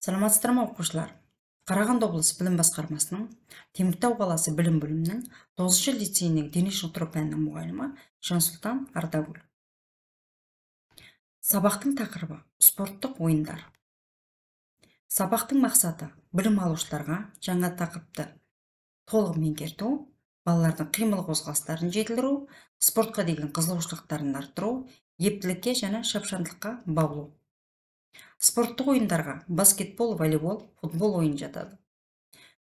Саламатсыздар ма, оқушылар? Қарағанды облысы білім басқармасының Теміртау қаласы білім бөлімінің 9 лицейінің дене шынықтыру пәнінің мұғалімі Жансұлтан Ардагүл. Сабақтың тақырыбы: спорттық ойындар. Сабақтың мақсаты: білім алушыларға жаңа тақырыпты толық меңгерту, балалардың қимыл қозғалыстарын жетілдіру, спортқа деген қызығушылықтарын арттыру, ептілікке және шапшаңдылыққа баулу. Спорттық ойындарға баскетбол, волейбол, футбол ойыны жатады.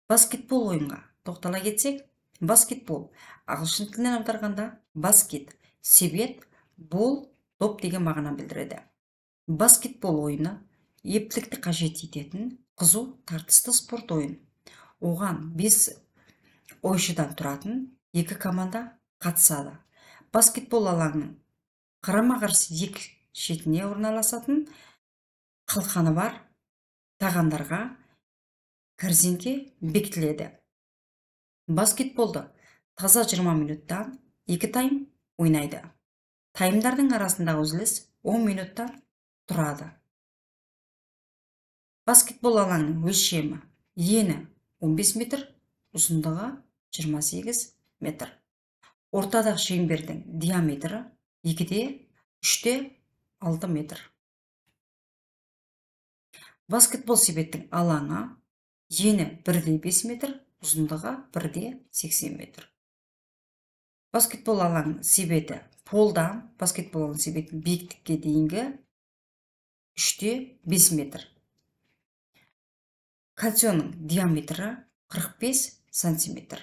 Баскетбол ойынға тоқтала кетсек, баскетбол ағылшын тілінен аударғанда баскет, себет, бол, доп деген мағына білдіреді. Баскетбол ойыны ептілікті қажет ететін қызу тартысты спорт ойын. Оған 5 ойыншыдан тұратын екі команда қатысады. Баскетбол алаңының қарама-қарсы екі шетіне орналасатын қалқаны бар тағандарға корзинке бекітіледі. Баскетболды таза 20 минуттан 2 тайм ойнайды. Таймдардың арасындағы үзіліс 10 минуттан тұрады. Баскетбол алаңының өлшемі: ені 15 метр, ұзындығы 28 метр. Ортадағы шеңбердің диаметрі 2,3-6 метр. Баскетбол себеттің алаңы ені 1,5 метр, ұзындығы 1,80 метр. Баскетбол алаңының себеті полдан баскетбол алаңының себетінің биіктікке дейінгі 3,5 метр. Кольцоның диаметрі 45 сантиметр.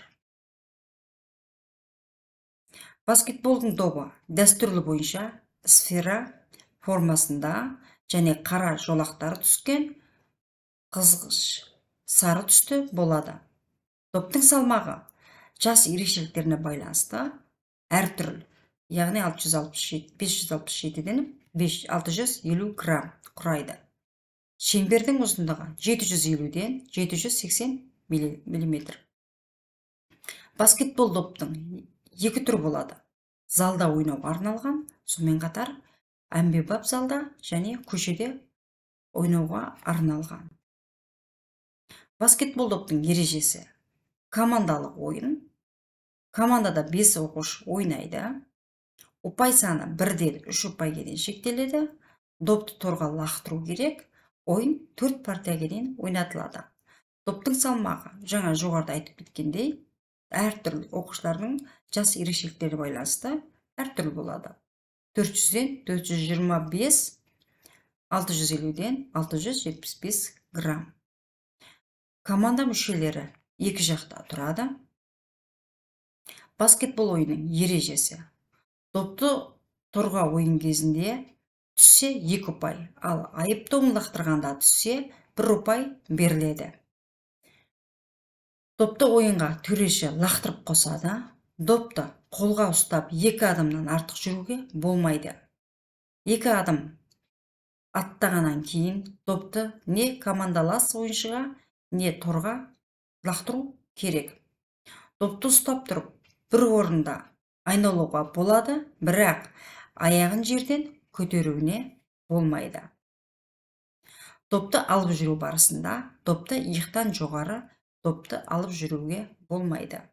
Баскетболдың добы дәстүрлі бойынша сфера формасында және қара жолақтары түскен қызғыш сары түсті болады. Доптың салмағы жас ерекшеліктеріне байланысты әртүрлі, яғни 567-ден 650 грамм құрайды. Шеңбердің ұзындығы 750-ден 780 миллиметр. Баскетбол доптың екі түрі болады. Залда ойнауға арналған, сонымен қатар әмбебап залда және көшеде ойнауға арналған. Баскетбол доптың ережесі: командалық ойын. Командада 5 оқушы ойнайды. Ұпай саны 1-ден 3 ұпайға дейін шектеледі. Допты торға лақтыру керек. Ойын 4 партияға дейін ойнатылады. Доптың салмағы жаңа жоғарыда айтып кеткендей, әртүрлі оқушылардың жас ерекшеліктері байланысты әртүрлі болады. 400-ден 425, 650-ден 675 грамм. Команда мүшелері екі жақта тұрады. Баскетбол ойынының ережесі: допты торға ойын кезінде түссе 2 ұпай, ал айып добын лақтырғанда түссе 1 ұпай беріледі. Допты ойынға төреші лақтырып қосады. Допты қолға ұстап екі адамнан артық жүруге болмайды. Екі адам аттағаннан кейін допты не командалас ойыншыға, не торға лақтыру керек. Допты ұстап тұрып бір орында айналуға болады, бірақ аяғын жерден көтеруіне болмайды. Допты алып жүру барысында допты иықтан жоғары допты алып жүруге болмайды.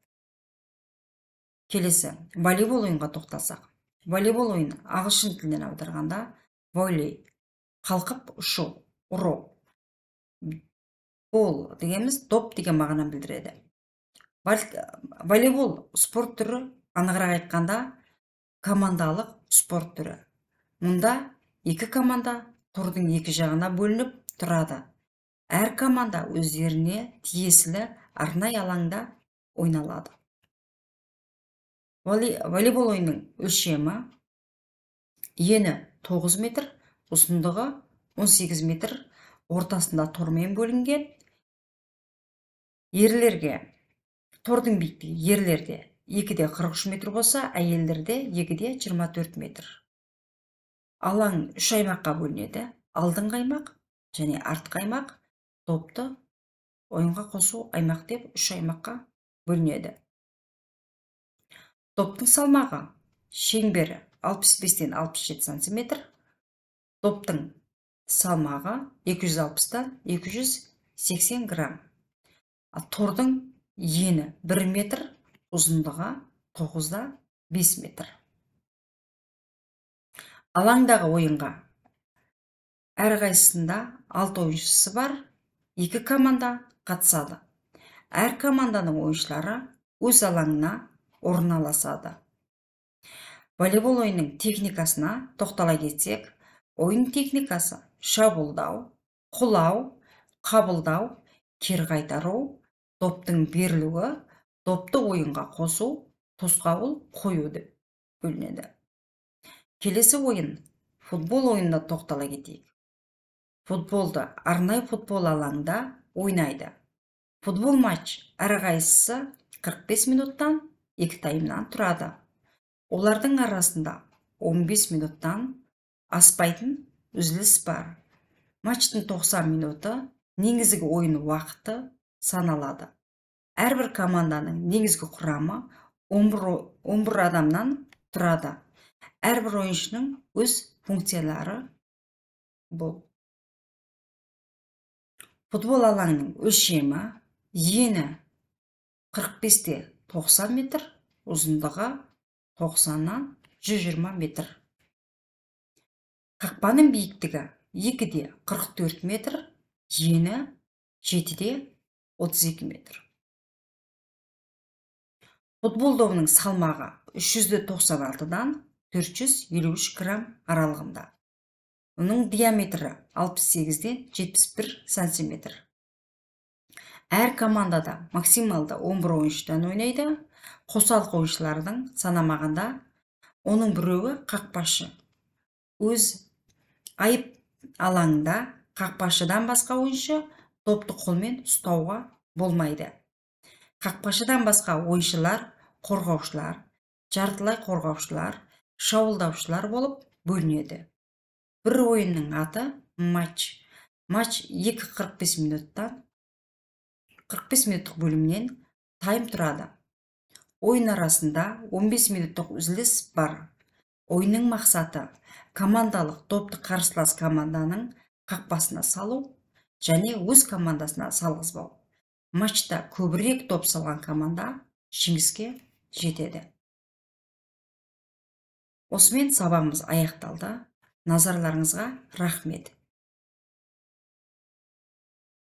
Келесі волейбол ойынға тоқталсақ. Волейбол ойыны ағылшын тілінен аударғанда волей, қалқып ұшу, ұру, бол дегеніміз доп деген мағынаны білдіреді. Волейбол спорт түрі, анығырақ айтқанда командалық спорт түрі. Мұнда екі команда тордың екі жағына бөлініп тұрады. Әр команда өздеріне тиесілі арнайы алаңда ойналады. Волейбол ойынның өлшемі: ені 9 метр, ұзындығы 18 метр, ортасында тормен бөлінген. Ерлерге тордың биіктігі ерлерде 2,43 метр болса, әйелдерде 2,24 метр. Алаң 3 аймаққа бөлінеді: алдыңғы аймақ және артқы аймақ, допты ойынға қосу аймақ деп 3 аймаққа бөлінеді. Доптың салмағы шеңбері 65-тен 67 сантиметр. Доптың Салмағы 260-тан 280 грамм. Ал тордың ені 1 метр, ұзындығы 9,5 метр. Алаңдағы ойынға әрқайсысында 6 ойыншысы бар 2 команда қатысады. Әр команданың ойыншылары өз алаңына орналасады. Волейбол ойынның техникасына тоқтала кетсек, ойын техникасы шабуылдау, құлау, қабылдау, кері қайтару, доптың берілуі, допты ойынға қосу, тосқауыл қою деп бөлінеді. Келесі ойын футбол ойынына тоқтала кетейік. Футболды арнайы футбол алаңында ойнайды. Футбол матч әрқайсысы 45 минуттан 2 таймнан тұрады. Олардың арасында 15 минуттан аспайтын үзіліс бар. Матчтың 90 минуты негізгі ойын уақыты саналады. Әрбір команданың негізгі құрамы 11 адамнан тұрады. Әрбір ойыншының өз функциялары бұл. Футбол алаңының өлшемі ені 45-90 метр, ұзындығы 90-нан 120 метр. Қақпаның биіктігі 2,44 метр, ені 7,32 метр. Футбол добының салмағы 396-дан 453 грамм аралығында. Оның диаметрі 68-ден 71 сантиметр. Әр командада максималды 11 ойыншыдан ойнайды. Қосалқы ойыншылардың санамағанда, оның біреуі қақпашы. Өз айып алаңында қақпашыдан басқа ойыншы допты қолмен ұстауға болмайды. Қақпашыдан басқа ойыншылар қорғаушылар, жартылай қорғаушылар, шабуылдаушылар болып бөлінеді. Бір ойынның аты матч. Матч 2:45 минуттан 45 минуттық бөлімнен тайм тұрады. Ойын арасында 15 минуттық үзіліс бар. Ойынның мақсаты командалық допты қарсылас команданың қақпасына салу және өз командасына салғызбау. Матчта көбірек доп салған команда жеңіске жетеді. Осымен сабағымыз аяқталды. Назарларыңызға рахмет.